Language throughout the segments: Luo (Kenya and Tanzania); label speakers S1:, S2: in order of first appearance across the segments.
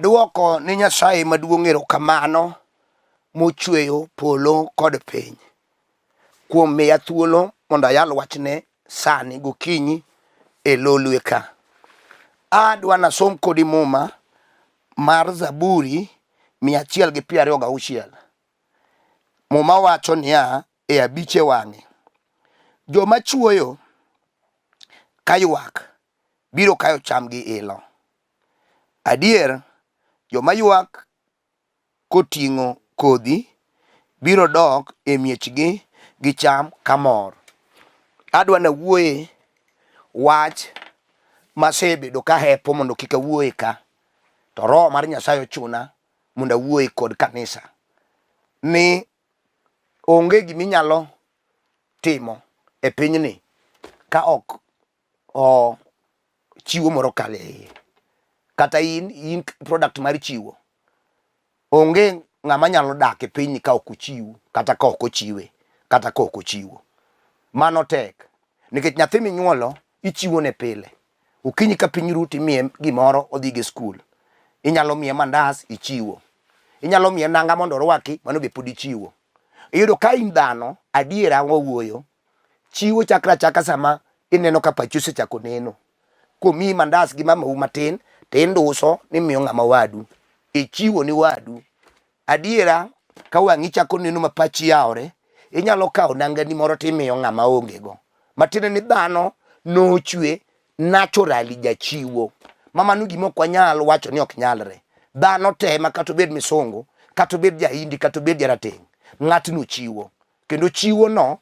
S1: Aduoko ni Nyasaye maduong' erokamano mochweyo polo kod piny kuom miya thuolo mondo ayal wachne sani gokinyi e Lolwe ka. Adwa nasom kodi muma mar Zaburi 126. Muma wacho niya e abiche wang'e, joma chuoyo kaywak biro kayo cham gi ilo. Adier, joma ywak koting'o kodhi biro dok e miechgi gi cham kamor. Adwa nawuoye wach masebedo kahepo mondo kik awuoye ka, to Roho mar Nyasaye ochuna mondo awuoye kod kanisa ni onge giminyalo timo e pinyni ka ok o chiwo moro kalo e iye. Kata in, in product mar chiwo. Onge ng'ama nyalo dak e pinyni ka ok ochiw, kata ka ok ochiwe, kata ka ok ochiwo. Mano tek. Nikech nyathi minyuolo, ichiwo ne pile. Okinyi ka piny ru timiye gimoro odhi go e skul. Inyalo miye mandas, ichiwo. Inyalo miye nanga mondo orwaki, mano be pod ichiwo. Iyudo ka in dhano, adiera wawuoyo, Chiwo chakre achaka sama ineno ka pachi osechako neno. Komiyi mandas gi mamau matin to induso ni imiyo ng'ama wadu. Ichiwo ni wadu. Adiera ka wang'i chako neno ma pachi yawore, inyalo kawo nangani moro timiyo ng'ama onge go. Matiende ni dhano nochwe naturally jachiwo. Ma mano gima ok wanyal wacho ni ok nyalre. Dhano te ma kata obed misungu, kata obed jahindi, kata obed jarateng', ng'atno chiwo. Kendo chiwo no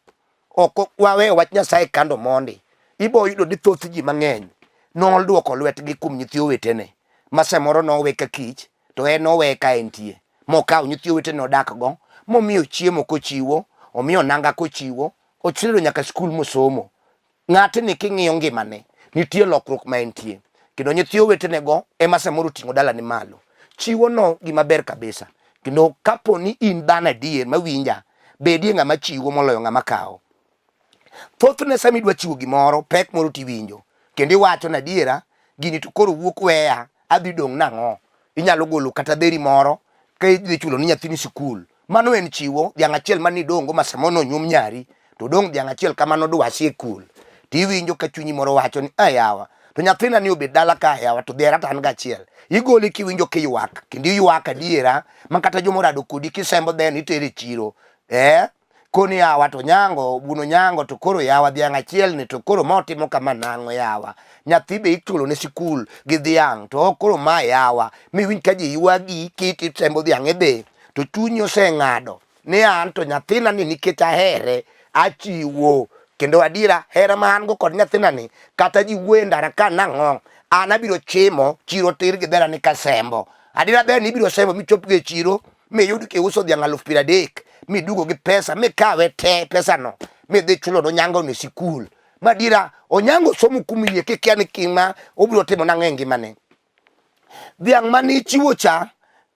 S1: ok waweyo wach Nyasaye kando mondi. Ibo yudo ni thoth ji mang'eny nolduoko lwetgi kuom nyithi owetene ma samoro nowe ka kich to en owe ka entie mokawo nyithi owetene odak go momiyo chiemo kochiwo, omiyo nanga kochiwo, otero nyaka skul mosomo. Ng'atni king'iyo ngimane, nitie lokruok ma entie. Kendo nyithi owetenego ema samoro oting'o dalane malo. Chiwono gima ber kabisa. Kendo kapo ni in dhano adier mawinja, bedie ng'ama chiwo moloyo ng'ama kawo. Thothne sama idwa chiwo gimoro, pek moro tiwinjo. Kendo iwacho ni adiera, gini to koro wuok weya, adhi dong' nang'o? Inyalo golo kata dheri moro ka idhi chulo ni nyathini sikul. Mano en chiwo, dhiang' achiel mane idong'go ma samoro nonyuom nyari, to odong' dhiang' achiel kamano dwasi e kul. To iwinjo ka chunyi moro wacho ni, "Ah yawa, to nyathina ni obed dala ka yawa to dhera to an gachiel." Igole kiwinjo kiywak, kendo iywak adiera ma kata joma orado kodi kisembo dheno itere e chiro. Eh? Koni yawa to nyango, wuon onyango to koro yawa dhiang' achiel ni to koro ma otimo kama nang'o yawa. Nyathi be ichulo ne sikul gi dhiang' to koro ma yawa. Miwinj ka ji ywagi kit isembo dhiang' idhi to chunyi oseng'ado ni an to nyathina ni nikech ahere achiwo kendo adiera hera ma an go kod nyathina ni kata ji wuoyo e ndara ka nang'o an abiro chimo chiro tir gi dhera ni kasembo adiera ber ni ibiro sembo michop go e chiro miyud kiuso dhiang' 30,000 miduogo gi pesa mikawe te pesano midhi chulo nonyango ne sikul madiera onyango somo kum yie kikia ni kima obiro timo nang'o e ngimane dhiang' mane ichiwo cha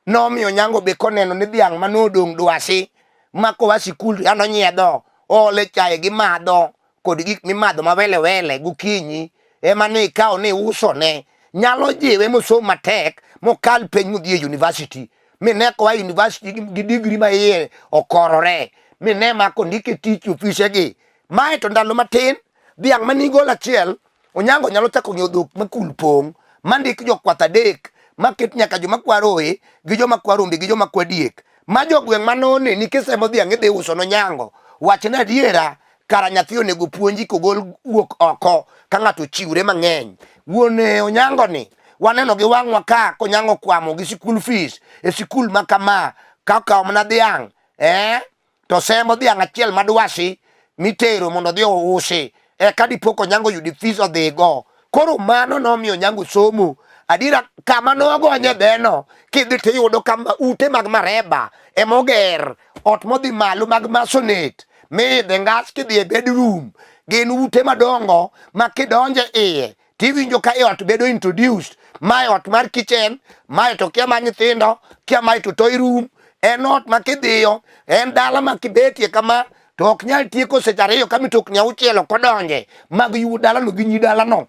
S1: nomiyo Onyango be koneno ni dhiang' mane odong' dwasi ma koa sikul to an onyiedho oole chae gi madho kod gik mimadho ma wele wele gokinyi ema ne ikawo ni iusone nyalo jiwe mosom matek mokal penj modhi e university mine koa university gi digri ma iye okorore mine ma kondike tich e ofisegi mae to ndalo matin dhiang' mane igolo achiel Onyango nyalo chako ng'iewo dhok ma kul pong' ma ndik jokwath adek ma ket nyaka joma kwa roye gi joma kwa rombe gi joma kwa diek ma jogweng' ma noneni kisembo dhiang' idhi uso nonyango wachna adiera kara nyathi onego puonji kogol wuok oko ka ng'ato ochiwre mang'eny wuon Onyango ni waneno gi wang'wa ka konyango kwamo gi sikul fees e sikul ma kama ka okawo mana dhiang' eh to sembo dhiang' achiel madwasi mitero mondo odhi ousi eka dipo ka Onyango oyudi fees odhigo. Koro mano nomiyo Onyango somo. Adiera kama nogonye dheno kidhi tiyudo kama ute mag mareba emoger ot modhi malo mag masonet miidhe ngas kidhi e bedroom gin ute madongo ma kidonje iye tiwinjo ka ot bedo introduced mae ot mar kitchen mae to kia mar nyithindo kia mae to toy room en ot ma kidhiyo en dala ma kibetie kama to ok nyal tieko seche ariyo ka mitokni auchiel ok odonje mag yu dalano gi nyi dalano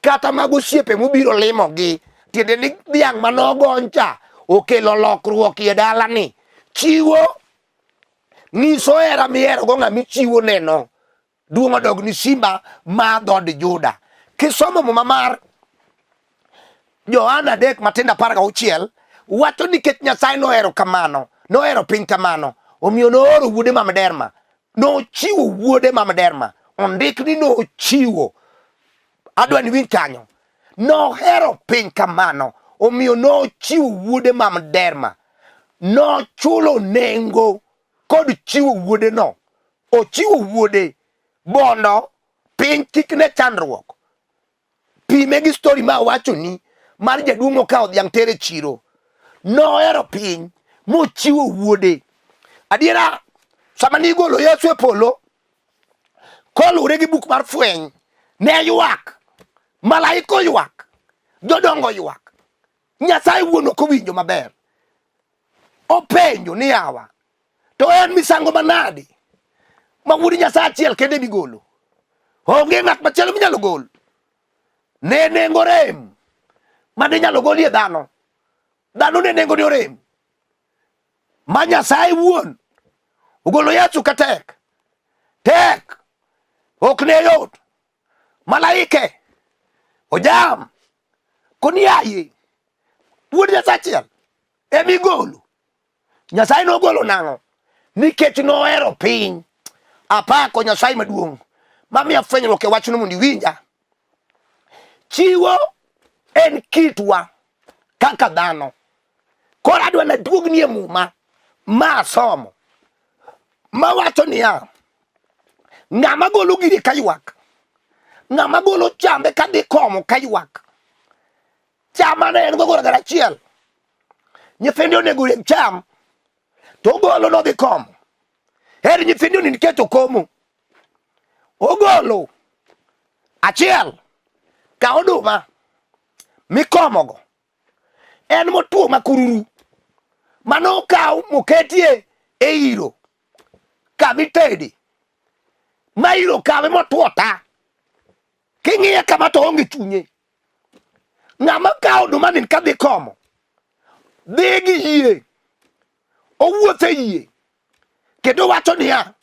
S1: kata mag osiepe mobiro limogi. Tiende ni dhiang' ma nogony cha okelo lokruok e dalani. Chiwo nyiso hera miherogo ng'ama ichiwo neno. Duong' odog ni simba ma dhood Juda. Kisomo muma mar Johana 3:16 wacho nikech Nyasaye nohero kamano, nohero piny kamano, omiyo nooro wuode ma miderma, nochiwo wuode ma miderma. Ondik ni nochiwo. Adwa ni winj kanyo. Nohero piny kamano, omiyo nochiwo wuode ma miderma. Nochulo nengo kod chiwo wuodeno. Ochiwo wuode bondo piny kik ne chandruok. Pime gi story ma awachoni mar jaduong' okawo dhiang' tere chiro. Nohero piny mochiwo wuode. Adiera sama nigolo Yesu e polo koluwore gi buk mar fweny ne ywak, malaika oywak, jodongo ywak, Nyasaye wuon ok owinjo maber. Openjo ni yawa, to en misango manadi ma wuod Nyasaye achiel kende migolo? Onge ng'at machielo minyalo gol. Ne nengo rem mane inyalo golie dhano. Dhano ne nengo ne orem. Ma Nyasaye wuon ogolo Yesu ka tek. Tek. Ok ne yot. Malaike ojam koni yaye wuod Nyasaye achiel emigolo. Nyasaye nogolo nang'o? Nikech nohero piny. Apako Nyasaye maduong' mamiya fwenyruok e wachno mondo iwinja. Chiwo en kitwa kaka dhano. Koro adwa naduogni e muma ma asomo mawacho niya, ng'ama golo gire ka ywak, ng'ama golo chambe kadhi komo ka ywak, cham mane en go gorogoro achiel, nyithinde onego oreg cham to ogolo nodhi komo. Heri nyithinde onind kech okomo. Ogolo achiel kaw oduma mikomogo en motuo makururu mano okaw moketie e iro kama itede ma iro kawe motuo ta king'iye kama to onge chunye ng'ama kawo oduma ni kadhi komo dhi gi yie owuotho e yie kendo wacho niya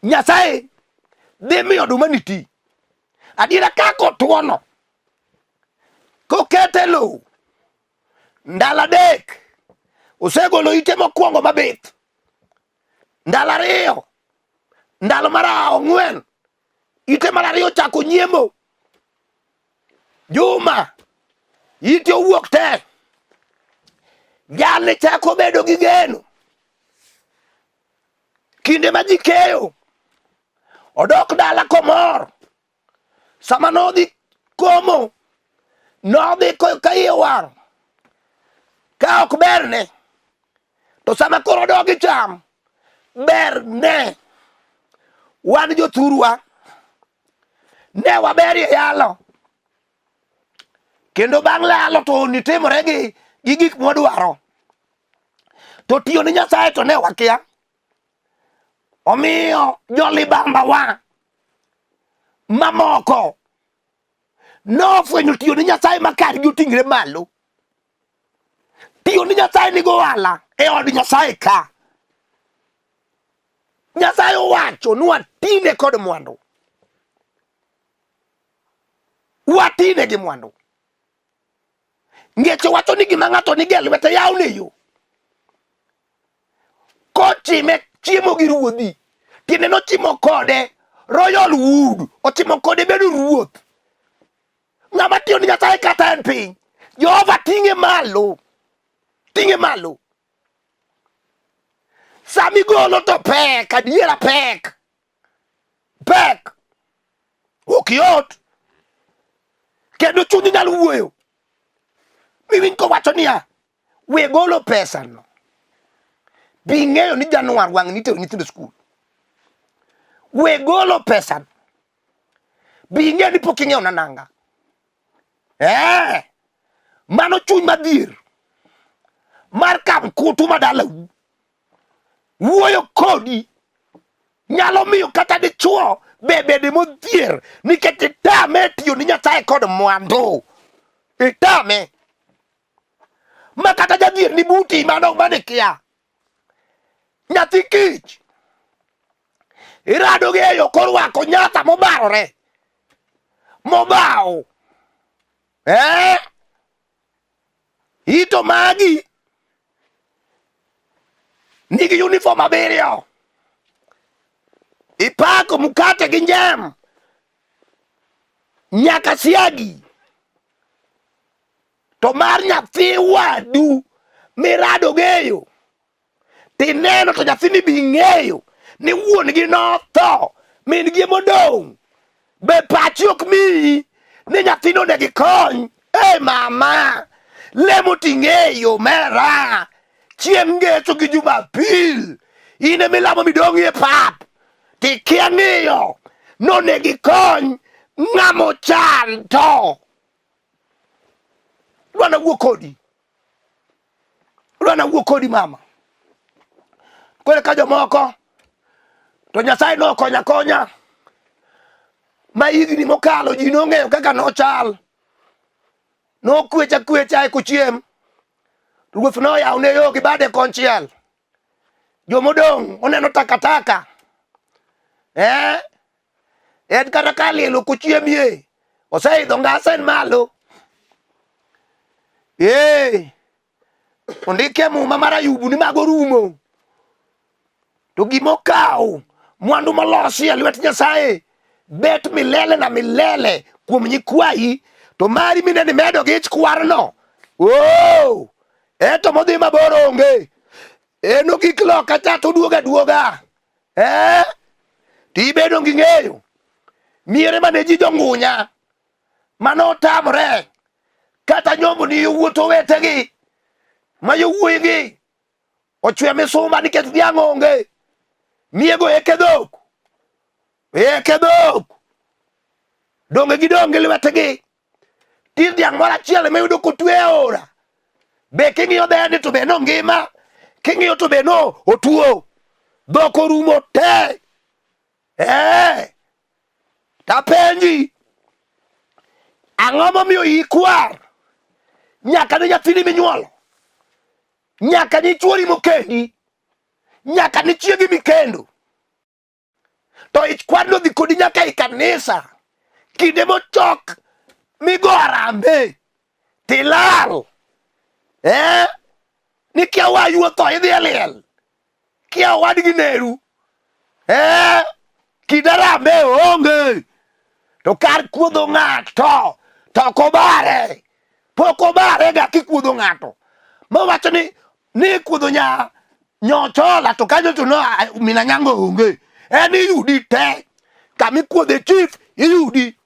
S1: Nyasaye dhi miyo oduma ni ti adiera kaka otuono kokete lowo ndalo 3 osegolo ite mokwongo mabith ndalo 2 ndalo mar 4 ite mar 2 ochako nyiemo juma ite owuok te jalni chako bedo gi geno kinde ma ji keyo odok dala komor sama nodhi komo nodhi ka iye wang' ka ok berne to sama koro odok gi cham berne wan jothurwa ne waberie yalo kendo bang' lalo to nitimore gi gi gik mwadwaro to tiyo ni Nyasaye to ne wakia omiyo jolibamba wa mamoko nofwenyo tiyo ni Nyasaye ma kargi oting're malo tiyo ni Nyasaye nigo ohala e od Nyasaye ka Nyasaye owacho ni watine kod mwandu watine gi mwandu ngeche wacho ni gima ng'ato nigi e lwete yawne yo kochime chiemo gi ruodhi tiende nochimo kode royal wood ochimo kode bedo ruoth ng'ama tiyo ni Nyasaye kata en piny Jehova ting'e malo ting'e malo sami golo to pek adiera pek pek ok yot kendo chunyi nyalo wuoyo miwinj kowacho niya we golo pesa no bi ng'eyo ni Januar wang' nitero nyithindo skul we golo pesa no bi ng'eyo ni pok ing'eyo na nanga eh mano chuny madhier mar kamkutu ma dalau wuoyo kodi nyalo miyo kata dichuo be bede modhier nikech itame tiyo ni Nyasaye kod mwandu itame. Ma kata jadhier ni buti mano mane kia. Nyathi kich. Irado gi eyo korwako nyatha mobarore. Mobawo. Eh? Ito magi nigi uniform abiriyo. Ipako mkate gi jam nyaka siagi. To mar nyathi wadu mirado geyo tineno to nyathini bi ng'eyo ni wuon gi notho min gi emodong' be pachi ok miyi ni nyathino onego ikony e mama lemo ting'eyo mera chieng' ngeso gi jumapil in emilamo midong'ie pap tikia ng'iyo nonego ikony ng'amo chan to dwana wuo kodi dwana wuo kodi mama koro ka jomoko to Nyasaye nokonya konya ma higni mokalo ji nong'eyo kaka nochal nokwecha kwecha e kochiem ruoth noyawo ne yo gi bade konchiel jomodong' oneno takataka eh en kata ka liel ok ochiemie oseidho ngas en malo ee ondike e muma mar Ayubu ni mago rumo to gima okaw mwandu molosi e lwet Nyasaye bet milele na milele kuom nyikwayi to mari minene imedo gi ich kwarno oh eto modhi mabor onge en ogik loka cha to oduogo aduoga eh to ibedo gi ng'eyo miere mane ji jongunya mane otamore kata nyombo ni yowuot owetegi ma yowuoyigi ochwe misumba nikech dhiang' onge miego eke dhok eke dhok donge gidong' gi lwetgi tir dhiang' moro achiel ema iyudo kotwe e aora be king'iyo dheni to be nongima king'iyo to be no otuo dhok orumo te eh tapenji ang'o momiyo iyi kwar nyaka ne nyathini minyuolo nyaka ne chuori mokendi nyaka ne chiegi mikendo to ich kwarno dhi kodi nyaka e kanisa kinde mochok migo arambe tilal eh ni kia wayu otho idhi e liel kia owadgi neru eh kinde arambe onge to kar kuodho ng'ato to ok obare pok obare ga kikuodho ng'ato mawacho ni ni kuodho nya nyochola to kanyo to no mina nyango onge en iyudi te kama ikuodhe chief iyudi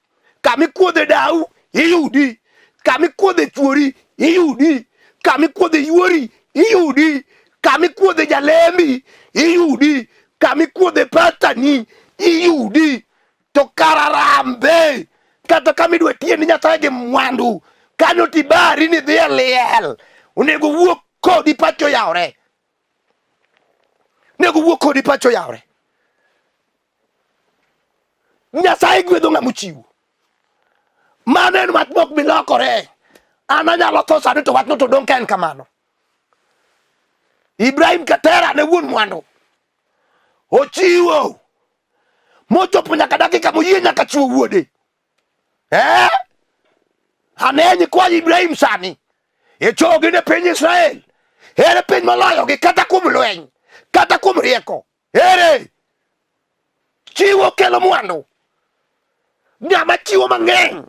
S1: kama ikuodhe dau iyudi kama ikuodhe chuori iyudi kama ikuodhe yuori iyudi kama ikuodhe jalembi iyudi kama ikuodhe pastani iyudi to kararambe kata kama idwa tiye ni Nyasaye gi mwandu kanyo tibari ni dhi e liel onego wuo kodi pacho yawre onego wuo kodi pacho yawre Nyasaye gwedho ng'ama ochiwo mano en wach mok bi lokore an anyalo tho sani to wachno to dong' ka en kamano Ibrahim Katera ne wuon mwandu ochiwo mochopo nyaka dakika moyie nyaka chiwo wuode eh? Ane nyikwa Ibrahim sani ichogi ne piny Israel ere piny moloyogi kata kuom lweny kata kuom rieko ere chiwo kelo mwandu ng'ama chiwo mang'eny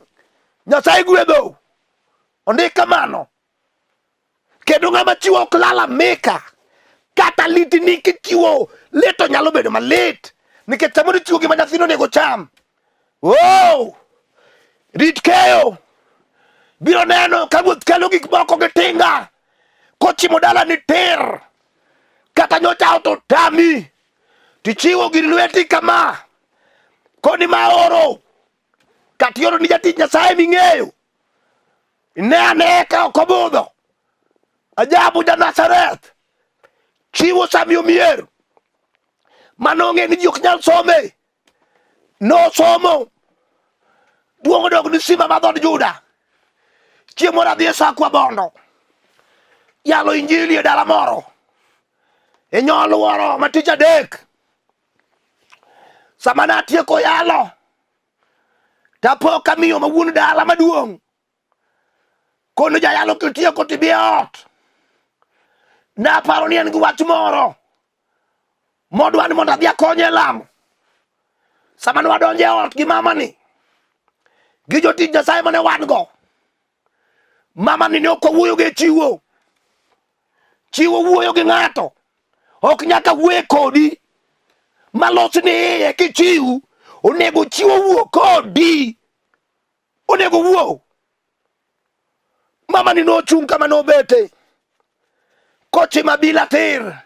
S1: Nyasaye gwedho ondik kamano kendo ng'ama chiwo ok lal amika kata litni kichiwo lit to nyalo bedo malit nikech samoro ichiwo gima nyathino onego cham oh! Rit keyo biro neno ka ruoth kelo gik moko gi tinga kochimo dala ni tir kata nyocha to tami tichiwo gir lweti kama koni ma oro kata ioro ni jatich Nyasaye ming'eyo Ne ane ka ok obudho. Ajabu ja Nazareth chiwo sami mier mane ong'e ni ji ok nyal some nosomo duong' odok ni simba ma dhood Juda. Chieng' moro adhi e Sakwa Bondo. Yalo injili e dala moro e nyoluoro ma tich adek. Sama natieko yalo tapo ka miyo ma wuon dala maduong' kono jayalo kitieko tibi e ot. Naparo ni en gi wach moro modwa ni mondo adhi akonye e lamo. Sama ne wadonjo e ot gi mamani gi jotich Nyasaye mane wan go, mama ni ne ok owuoyo gi chiwo. Chiwo wuoyo gi ng'ato ok nyaka wuoye kodi malos ni iye kichiw onego chiwo wuo kodi onego wuo. Mama ni nochung' kama nobete kochimo abila tir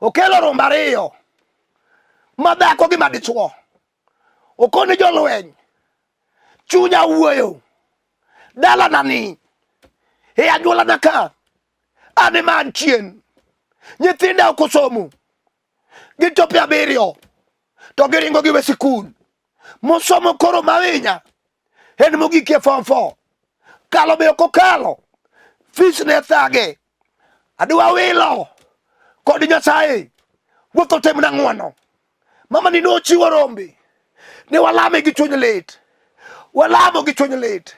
S1: okelo rombe ariyo madhako gi madichuo okoni jolweny chunya wuoyo dalana ni e anyuolana ka an ema an chien nyithinda ok osomo gichopo abiriyo to giringo giwe sikul mosomo koro mawinya en mogik e form 4 kalo be ok okalo fis ne thage adwa wilo kod Nyasaye wuoth otimna ng'wono mama ni nochiwo rombe ne walame gi chuny lit walamo gi chuny lit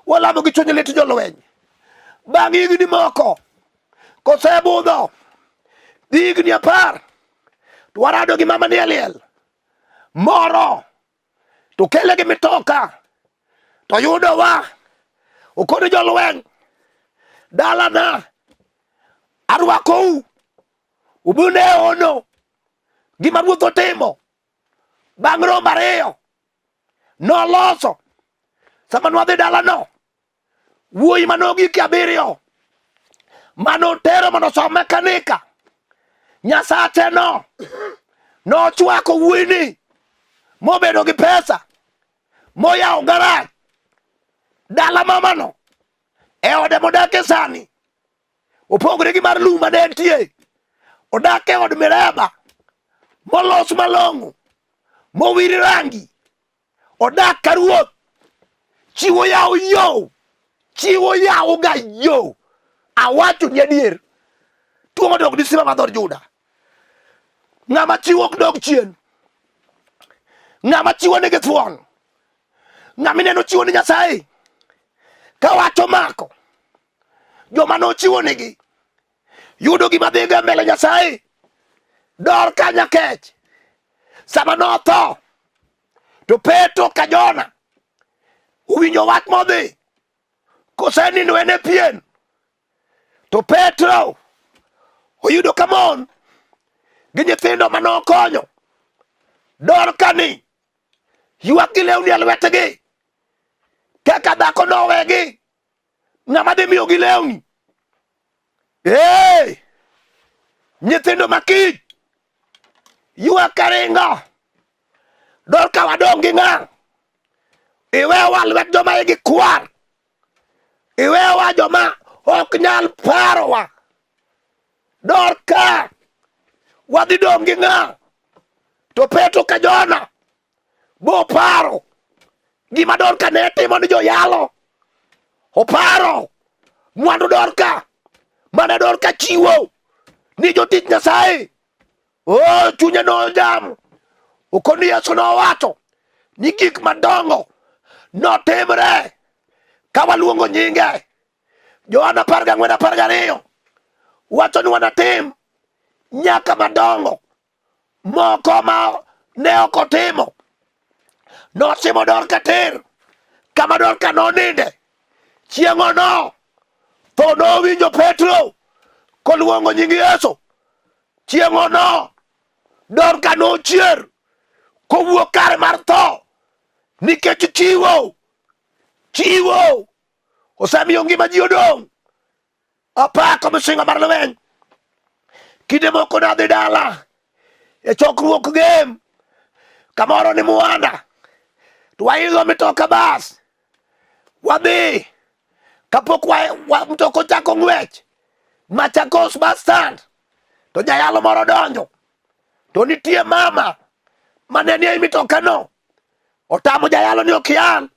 S1: walamo gi chuny lit jolweny bang' higni moko kosebudho dhi higni 10 to warado gi mama ni e liel moro to kele gi mitoka to yudowa okoni jolweny dalana arwakou ubune ono gima ruoth otimo bang' rombo ariyo noloso sama nwadhi dalano wuoyi mane ogik abiriyo mane otero mondo osom mekanika nyasacheno nochwako wuoyini mobedo gi pesa moyawo garaj dala mamano e ode modake sani opogore gi mar lum mane entie odak e od mireba molos malong'o mowir rangi odak ka ruoth chiwo yawo yo chiwo yawo ga yo awacho ni adier tuo modok ni simba mar dhood Juda ng'ama chiwo ok dog chien ng'ama chiwo nigi thuon ng'ama ineno chiwo ni Nyasaye ka wach omako joma nochiwo nigi yudo gima dhiga e mbele Nyasaye dor ka nyakech sama notho to Petro ka Jona owinjo wach modhi kosenindo en e pien to Petro oyudo ka mon gi nyithindo ma nokonyo Dorka ni ywak gi lewni e lwetgi kaka dhako nowegi ng'ama dhi miyogi lewni ee nyithindo makich ywak ka ringo Dorka wadong' gi ng'a iwewa lwet joma igi kwar iwewa joma ok nyal parowa Dorka wadhi dong' gi ng'a to Petro ka Jona boparo gima Dorka ne timo ni joyalo oparo mwandu Dorka mane Dorka chiwo ni jotich Nyasaye Oh, chunye nojam. Okoni Yesu nowacho ni gik madongo notimre ka waluongo nyinge. Johana 14:12 wacho ni wanatim nyaka madongo moko ma ne ok otimo. Notimo Dorka tir kama Dorka noninde. Chieng'ono tho nowinjo Petro koluongo nying Yesu. Chieng'ono Dorka nochier kowuok kare mar tho nikech chiwo chiwo osemiyo ngima ji odong'. Apako misingo mar lweny. Kinde moko nadhi dala e chokruok gem kamoro ni Mwanda to waidho mitoka bas wadhi kapok mtoka ochako ng'wech Machakos bus stand to jayalo moro donjo to nitie mama mane nie i mitokano otamo jayalo ni ok yal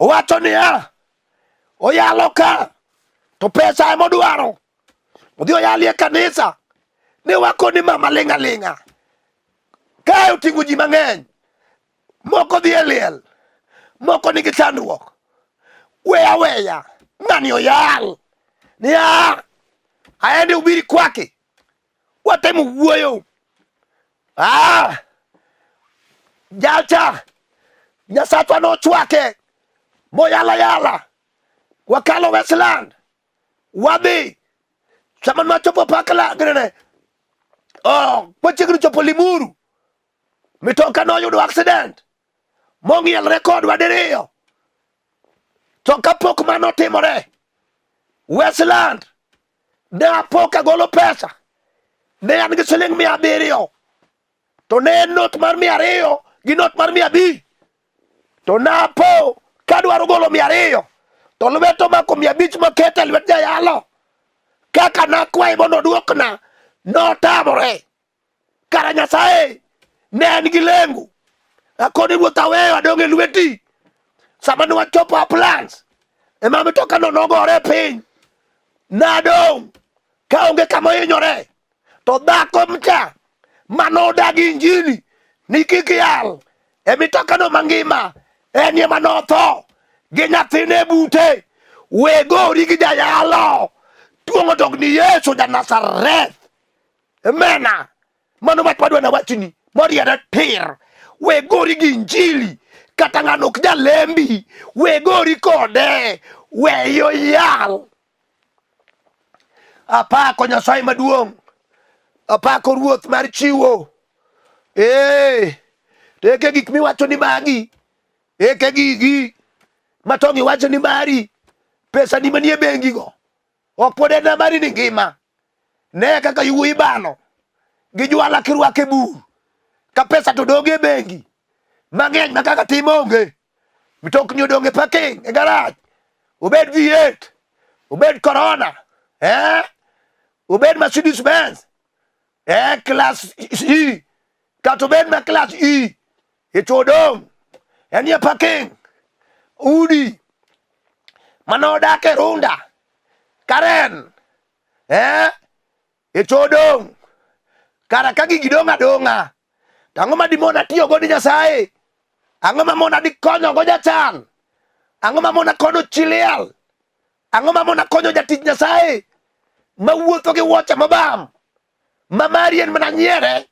S1: owacho niya oyalo ka To pesa ema odwaro. Odhi oyalie kanisa. Ne wakoni mama ling' aling'a. Kae oting'o ji mang'eny. Moko dhi e liel. Moko nigi chandruok. Weya weya. Ng'ani oyal. Niya. Aende ubiri kwake. Watemo wuoyo. Ah! Jalcha. Nyasachwa nochwake. Moyala yala. Wakalo Westland. Wadhi. Sama nwachopo Parkland, ginene. Oh, wachiegni chopo Limuru. Mitoka noyudo accident. Mong'ielre kodwa diriyo. To kapok mano otimore, Westland ne apo kagolo pesa. Ne an gi siling 700. To ne en not mar 200 gi not mar 500. To napo kadwaro golo 200 to lwet omako 500 makete e lwet jayalo. Kaka nakwaye mondo oduokna, notamore. Kara Nyasaye ne en gi lengo. Akoni ruoth aweyo adong' e lweti. Sama ne wachopo Uplands, ema mitoka no nogore piny. Nadong' kaonge kama ohinyore. To dhako mcha manodagi injili ni kik yal e mitokano mangima en ema notho gi nyathine bute. We gori gi jayalo. Tuong'o dog ni Yesu ja Nazareth. Amena. Mano wach madwa nawachni moriere tir. We gori gi injili kata ng'ano ok jalembi, we gori kode, weyo yal. Apako Nyasaye maduong', apako Ruoth mar chiwo. Ee, to eke gik miwacho ni magi, eke gigi matong' iwacho ni mari, pesa ni manie bengi go ok pod en mari ni ngima. Ne kaka yuo ibalo gi jwala kirwake bur ka pesa to dong' e bengi mang'eny ma kaka tim onge. Mtokni odong' e parking e garaj, obed V8, obed Corona, eh? Obed Mercedes Benz, eh, class E, kata obed ma class E, ito odong' en e parking. Udi mane odak e Runda, Karen, eh? Ito odong'. Kara ka gigi dong' adong'a, to ang'o ma dimona tiyogo ni Nyasaye? Ang'o ma mona dikonyogo jachan? Ang'o ma mona konyo chi liel? Ang'o ma mona konyo jatich Nyasaye mawuotho gi wuoche mobam ma mari en mana nyiere?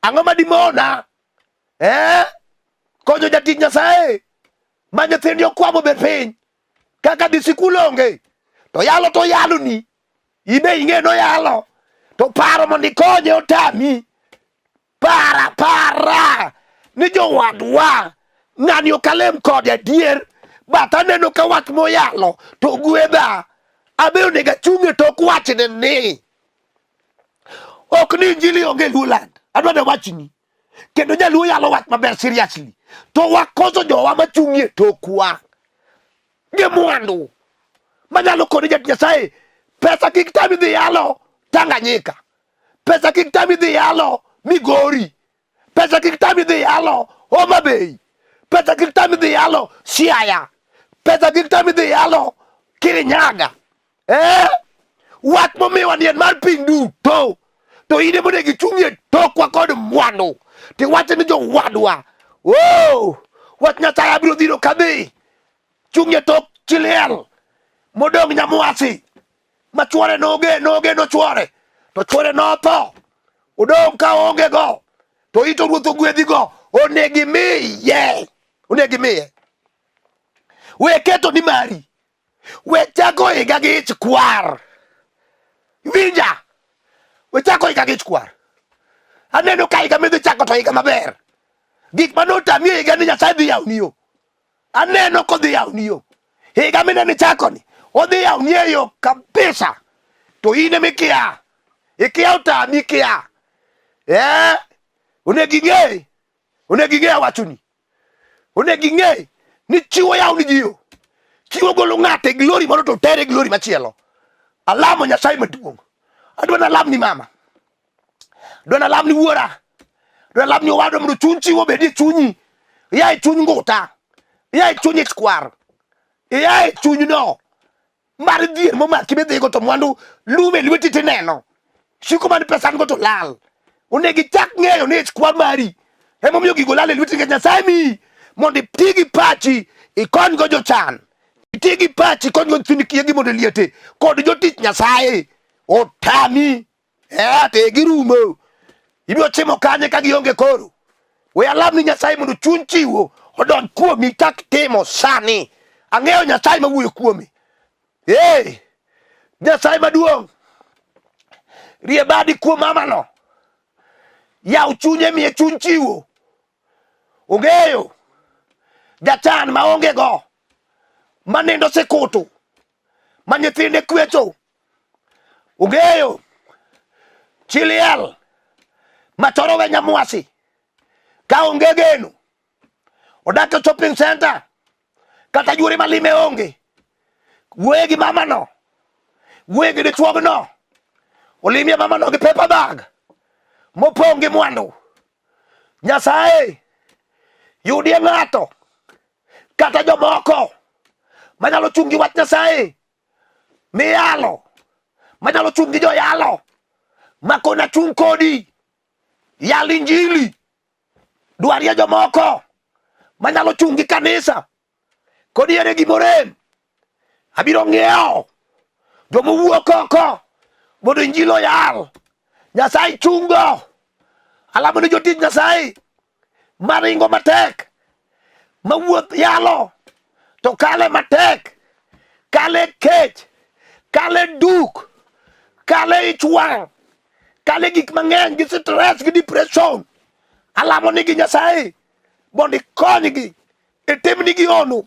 S1: Ang'o ma dimona eh? Konyo jatich Nyasaye ma nyithindi okwamo bet piny kaka dhi sikul onge to yalo to yaloni ibe ing'e noyalo to paro mondo ikonye otami. Para para ni jowadwa ng'ani ok alem kode adier, but aneno ka wach moyalo to gwedha. Abe onego achung' e tok wachne ni ok ni injili onge Luoland. Adwa ne wachni kendo jaluo yalo wach maber seriously, to wakoso jowa machung' e tokwa gi mwandu manyalo koni jat Nyasaye pesa kik tami dhi yalo Tanganyika, pesa kik tami dhi yalo Migori, pesa kik tami dhi yalo Homa Bay, pesa kik tami dhi yalo Siaya, pesa kik tami dhi yalo Kirinyaga. Eh? Wach momiwa ni en mar piny duto to in ema onego ichung'ie tokwa kod mwandu tiwacho ni jowadwa oh, wach Nyasaye abiro dhiro kadhi chung'ie tok chiliel modong' nyamwasi ma chuore noge nogeno chuore to chuore notho odong' ka onge go to ito ruoth ogwedhi go onego imiye onego imiye we keto ni mari we chako higa gi ich kwar winja we chako higa gi ich kwar aneno ka higa midhi chako to higa maber gik mane otami e higa ni Nyasaye dhi yawoni yo aneno kodhi yawoni yo higa mineno ichako ni odhi yawoni e yo kabisa to in ema ikia ikia otami ikia eh onego ing'e onego ing'e awachoni onego ing'e ni chiwo yaw ni ji yo chiwo golo ng'ato e glory moro to tere e glory machielo alamo Nyasaye maduong' adwa nalam ni mama adwa nalam ni wuora adwa nalam ni owadwa mondo chuny chiwo obed e chunyi ia e chuny nguta ia e chuny ich kwar ia e chunyno. mar dhier momaki midhigo to mwandu lume lweti tineno. Siko man pesa go to lal. Onego ichak ng'eyo ni ich kwa mari. Emomiyo gigo lal e lweti nikech Nyasaye miyi mondo iti gi pachi ikonygo jochan. Iti gi pachi ikonygo nyithind kiye gi mondo liete kod jotich Nyasaye otami. Eh, te girumo. Ibiro timo kanye ka gionge koro? We alam ni Nyasaye mondo chuny chiwo odonj kuomi chak timo sani. Ang'eyo Nyasaye mawuoyo kuomi. Hey, Nyasaye maduong' rie badi kuom mamano. Yaw chunye miye chuny chiwo. Ong'eyo jachan maonge go manindo sikutu ma nyithinde kwecho Ong'eyo chi liel machoro we nyamwasi ka onge geno odak e shopping center kata yuore malime onge wuoye gi mamano wuoye gi dichuogno olimie mamano gi paper bag mopong' gi mwandu Nyasaye yudie ng'ato kata jomoko manyalo chung' gi wach Nyasaye miyalo manyalo chung' gi joyalo makona chung' kodi yal injili dwarie jomoko manyalo chung' gi kanisa kodi ere gimorem abiro ng'iewo joma owuok oko mondo injili oyal Nyasaye chungo alamo ni jotich Nyasaye maringo matek mawuoth yalo to kale matek kale kech kale duk kale ich wang' kale gik mang'eny gi stress gi depression alamo nigi Nyasaye mondo ikonygi itimnigi hono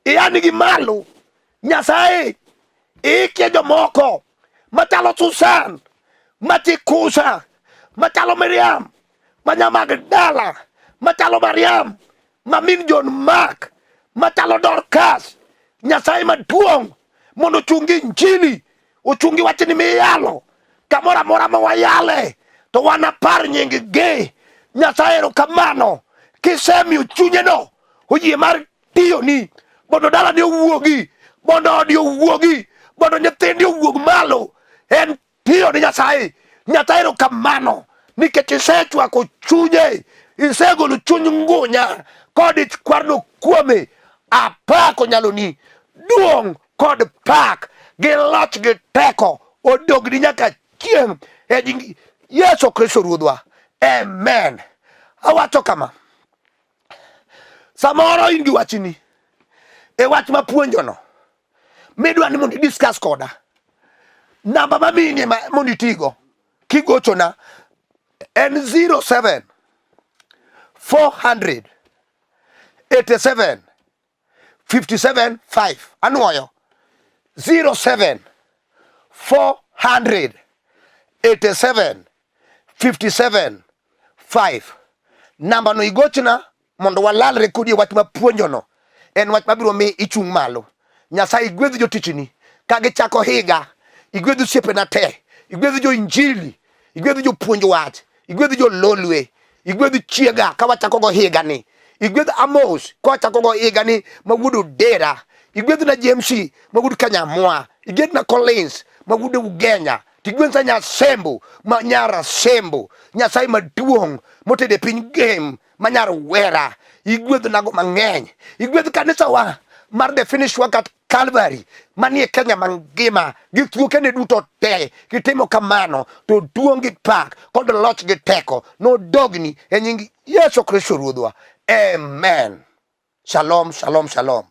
S1: iyanigi malo Nyasaye iikie jomoko machalo Susan machikusa machalo Miriam ma Magdala machalo Mariam ma min John Mark machalo Dorcas Nyasaye maduong' mondo ochungi injili ochungi wachni miyalo kamoro amora ma wayale to wanapar nying gi Nyasaye erokamano kisemiyo chunyeno oyie mar tiyoni mondo dalani owuogi mondo odi owuogi mondo nyithindi owuog malo en tiyo ni Nyasaye. Nyasaye erokamano nikech isechwako chunye, isegolo chuny ngunya kod ich kwarno kuome. Apako nyaloni, duong' kod pak gi loch gi teko odogni nyaka chieng' e nying Yesu Kristo Ruodhwa. Amen. Awacho kama, samoro in gi wachni e wach mapuonjono midwa ni mondo idiscuss koda namba mamini mondo itigo kigochona en 07 400 87 57 5 anwoyo 07 400 87 57 5 namba no igochna mondo walalre kodi e wach mapuonjono en wach mabiro mi ichung' malo. Nyasaye igwedh jotichni ka gichako higa, igwedh osiepena te, igwedh jo injili, igwedh jopuonj wach, igwedh jo lolwe, igwedh chiega ka wachakogo higani, igwedh Amos ka wachakogo higani ma wuod Odera, igwedhna James ma wuod Kanyamwa, igwedhna Collins ma wuod Ugenya, tigwedhna Nyasembo ma nyar Asembo, Nyasaye maduong' motedo e piny Gem ma nyar Wera, igwedhnago mang'eny, igwedh kanisawa mar The Finished Work at Calvary manie Kenya mangima gi thuokene duto te. Kitimo kamano to duong' gi pak kod loch gi teko nodogni e nying Yesu Kristo Ruodhwa. Amen. Shalom, shalom, shalom.